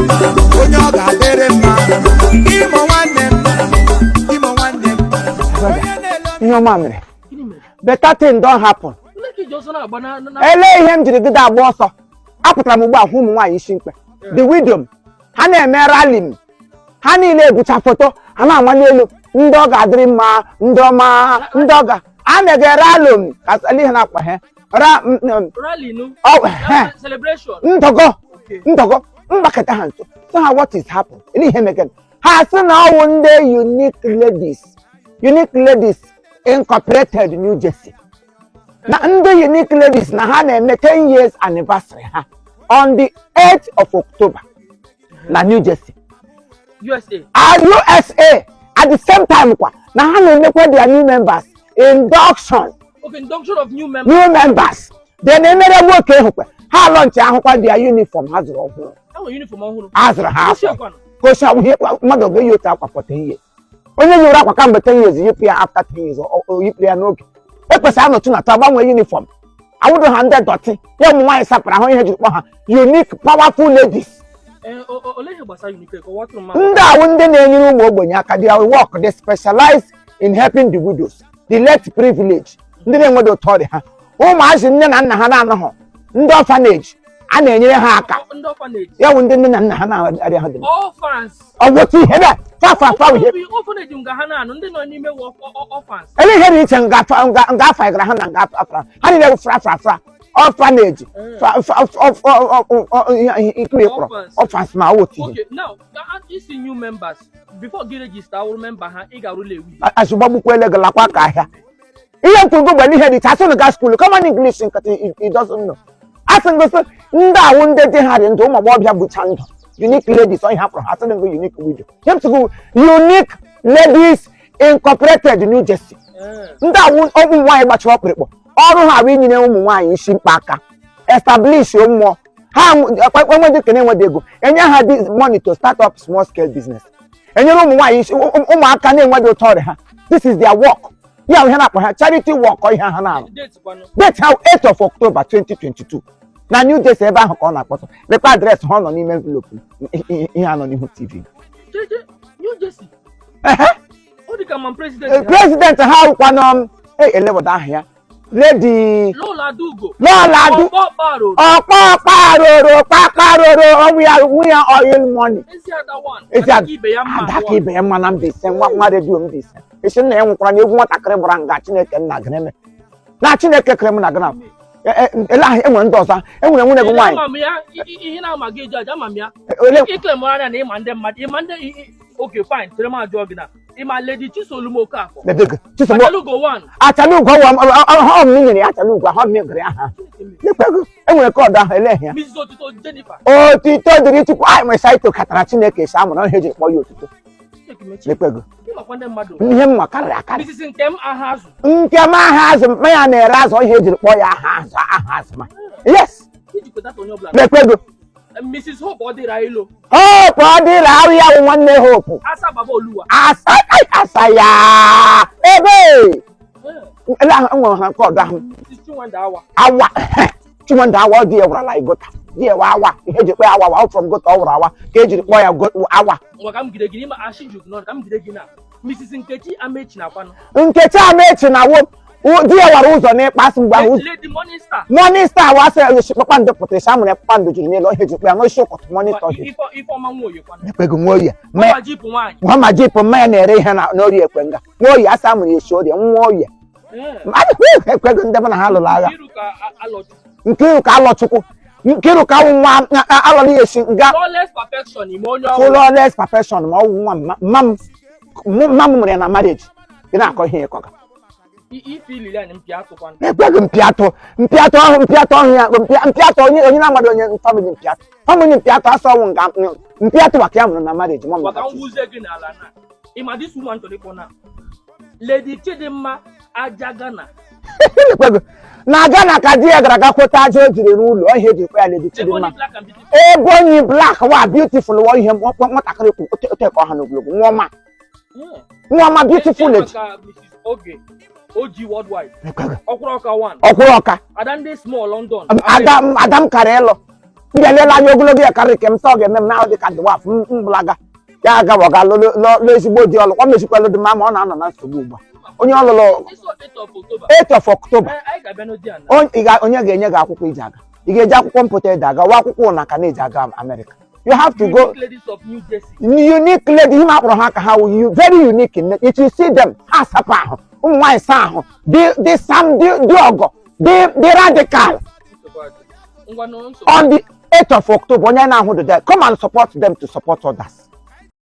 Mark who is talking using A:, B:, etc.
A: Onye ọ ga-adịrị mma. Imo nwanne m, Imo nwanne m, onye na-ele.
B: Ihe ọma mere.
C: Gịnị mere?
B: Better thing don happen.
C: Ndị ka iji ọsọ na-agba na
B: Elee ihe m jiri gide agba ọsọ? Apụtara m ugbu a hụ ụmụ nwaanyị isi mkpe, the widow, ha na-eme rally. M ha niile ebucha foto ha na-ama n'elu, ndị ọ ga-adịrị mma, ndị ọma, ndị ọ ga a mega rally m ka ele ihe na-akpa ha ra
C: Rally nu.
B: Ọ he.
C: Celebration.
B: Ndọgọ.
C: Okay.
B: Ndọgọ mgbakọta ha nso, sị ha, "What is happen? Ele ihe mege?" Ha sị na ọwụ ndị Unique Ladies, Unique Ladies Incorporated, New Jersey, na ndị Unique Ladies na ha na-eme 10 years anniversary ha on the 8th of October na New Jersey.
C: USA.
B: And USA at the same time kwa na ha na-emekwa their new members induction.
C: Okay, induction of new members.
B: New members. Then emere nwoke ahụkwa ha launch ahụkwa their uniform ha zụrụ ọhụrụ.
C: Ha nwere uniform ọhụrụ.
B: A zụrụ ha
C: Isi
B: akwa.
C: ọkwanụ.
B: Kosi ihe mmadụ ga-eyi otu akwa for 10 years? Onye yiwere akwa kamgbe 10 years, yipụ ya after 10 years, o yipụ ya n'oge ekwesịrị anọtụ na atọ agbanwe uniform. Awụdo ha ndị dirty ya. Ụmụ nwaanyị sapụrụ ahụ, ihe jiri kpọ ha Unique Powerful Ladies.
C: Ee, olee ihe gbasara unique? Kọwatụrụ m.
B: Ndị awụ ndị na-enyere ụmụ ogbenye aka. Their work, they specialize in helping the widows, the less privileged, ndị na-enweghị ụtọ ọrịa ha, ụmụazị nne na nna ha na-anọghọ, ndị orphanage a na-enyere ha aka.
C: Ndị orphanage.
B: Ya bụ ndị nne na nna ha na-arịa ha dị.
C: Orphans.
B: Ọ bụ otu ihe na fa fa fa ihe.
C: Orphanage nga ha na-anọ, ndị nọ n'ime wụ orphans.
B: Ele ihe dị iche nga nga nga afa gara ha na nga afra ha niile bụ fra fra fra orphanage fa fa ihe ikiri kpọrọ.
C: Orphans.
B: Orphans ma ọ otu ihe.
C: Okay, now ka isi new members, before gị register wụrụ member ha, ị ga-arụla ewu.
B: Azụgbagbukwele gị lakwa ka ahịa ihe mkwugo gbere ihe dị iche. Asị ga school common English nkịtị, he doesn't know. Asị ngosi ndị awụ ndị dị ha dị ndụ, ụmụ agbọghọbịa bụcha ndụ Unique Ladies. Ọ ihe akpọrọ ha, asị gị Unique Widow. Ihe m sị gị, Unique Ladies Incorporated, New Jersey. Ndị awụ ụmụ nwaanyị gbachara ọkpụrịkpọ. Ọrụ ha bụ inyere ụmụ nwaanyị isi mkpa aka, establish mmụọ ha enwedị ka na-enwedị ego, enye ha this money to start up small scale business, enyere ụmụ nwaanyị isi, ụmụaka na-enwedị ụtọ ọrịa ha. This is their work. Ya bụ ihe na-akpọ ha charity work. Ọ ihe ha na-arụ.
C: Date kwanụ?
B: Date ha, 8th of October 2022 na New Jersey. Ebe ahụ ka ọ na-akpọtụ. Lekwa address ha, ọ nọ n'ime envelope ihe a nọ n'ihu TV.
C: Jeje New Jersey.
B: Ehe.
C: Ọ dị ka ma president ha.
B: President ha wụkwanụ elewada aha ya, Lady
C: Lọla Adugo.
B: Lọla Adu.
C: Ọkpọ
B: Ọkpọ kparoro kpakaroro ọnwụ ya nwu ya oil money.
C: Ezi Ada one.
B: Ezi
C: Ada ka ibe ya mma.
B: Ada ka ibe ya mma na Mbaise. Nwa nwa redio Mbaise esi nna ya nwụkwara na egwu nwatakịrị gbara nga. Chineke nna gịrịme na Chineke kere m na gịna ele ahụ. Enwere ndị ọzọ, enwere nwunye gị nwaanyị.
C: Ama m ya, ihe na-ama gị eji aja, ama m ya.
B: Ole?
C: Ikele m anya na ịma ndị mmadụ, ịma ndị okay, fine, chere m ajụọ gị na ịma Lady Chisolum Okafor?
B: Ledego Chisom.
C: Achalugo one.
B: Achalugo ọhụ m nyere ya Achalugo ahụ m gịrị aha lekwago. Enwere kọdụ ahụ eleghị ya.
C: Mrs. Otito Jennifer.
B: Otito dịrị Chukwu. Anyị nwere saito katara Chineke esi amụrụ ihe ejiri kpọọ ya otuto.
C: Chineke mechie.
B: Lekwago.
C: Ịmakwa ndị mmadụ.
B: Ihe mma karịrị akarị.
C: Mrs. Nkem Aha Azụ.
B: Nke m aha azụ mma ya na-ere azụ, ihe ejiri kpọọ ya aha azụ, aha azụ ma yes.
C: Ijikwa data onye ọbụla.
B: Lekwago.
C: Mrs. Hope ọ dịra ilo.
B: Hope ọ dịla arụ ya wụ nwanne Hope.
C: Asa Baba Oluwa.
B: Asa ai, asa ya ebe ele ahụ enwere ha nke ọdụ ahụ.
C: Mrs. Chinwanda Awa.
B: Awa Chinwanda Awa, ọ dị ya wụrala gota di ya wa awa, ihe eji kpọ ya awa wa from gota ọ wụrụ awa ka ejiri kpọọ ya awa.
C: Ngwa, ka m gide gị n'ime ashiju gị n'ọnụ, ka m gide gị na Mrs. Nkechi Amechi na kwanụ.
B: Nkechi Amechi na wo di ya wara ụzọ n'ịkpasị mgbe ahụ.
C: Lady Morning Star.
B: Morning Star wa sị esi kpakpando pụtara isi amụrụ ya kpakpando juru n'elu, ihe eji kpọ ya n'osi ụkọtụ Morning Star.
C: Ifeọma Nwoye kwanụ?
B: Ekwego nwa oyi.
C: Mama Jipụ nwaanyị.
B: Nwa jipụ mmanya na-ere ihe na n'orie ekwenga nwa oyi asa amụrụ ya esi orie nwa oyi. Ekwego ndị mụ na ha lụrụ agha.
C: Nkiru ka Alọchukwu.
B: Nkiru ka Alọchukwu, Nkiru ka awụ nwa alọrọ ya esi nga.
C: Flawless Perfection, ime onye ọrụ.
B: Flawless Perfection ma ọ wụ nwa mma mma m mma m mụrụ ya na marriage ị na-akọ ihe ịkọga.
C: Ife ilili anyị mpịa atụkwanụ.
B: Ekweghị mpịatụ mpịatụ ọhụ mpịatụ ọhụ ya mpịatụ onye onye na-amadị onye family mpịatụ family mpịatụ asọ ọnwụ nga mpịatụ maka ya mụrụ na marriage mọ.
C: Maka nwuzie gị n'ala na ịma this woman chọrọ ịkpọ na Lady Chidimma Aja Ghana.
B: Ekweghị na Ghana ka di ya gara aga kweta aja o jiri n'ụlọ ihe eji kpọ ya Lady Chidimma.
C: Ebony Black and Beautiful.
B: Ebonyi Black wa beautiful wa ihe nwatakịrị kwu ote ka ọha n'ogologo nwa ọma. Nwa ọma, beautiful lady.
C: Maka Mrs. Oge Oji Worldwide.
B: Ekweghị.
C: Ọkwụrụ Ọka one.
B: Ọkwụrụ Ọka.
C: Ada ndị Small London.
B: Ada Ada m kara ịlụ M bịa anya ogologo ya karịrị ke m sọ ọ ga-eme m na dị ka dwarf m bụlaga ya aga ọ ga-alụ ezigbo di ọlụ kwa mezikwalụ dị mma ma ọ na-anọ na nsogbu ugbu a onye ọlụlụ.
C: This one 8 of October.
B: 8 of October.
C: Eh, anyị ga-abịa n'ụdị a na.
B: Onye ga-enye gị akwụkwọ iji aga? Ị ga-eji akwụkwọ mpụta ede aga wa akwụkwọ ụna ka na-eji aga Amerịka? You have to go.
C: Unique Ladies of New Jersey.
B: Unique lady, ihe akpọrọ ha ka ha wụ very unique in if you see them, ha sapụ ahụ, ụmụ nwaanyị saa ahụ, dị sam, dị ọgọ, dị radical.
C: Nsogbu adị. Ngwanụ, nsogbu.
B: On the 8th of October, onye na-ahụ the there, come and support them to support others.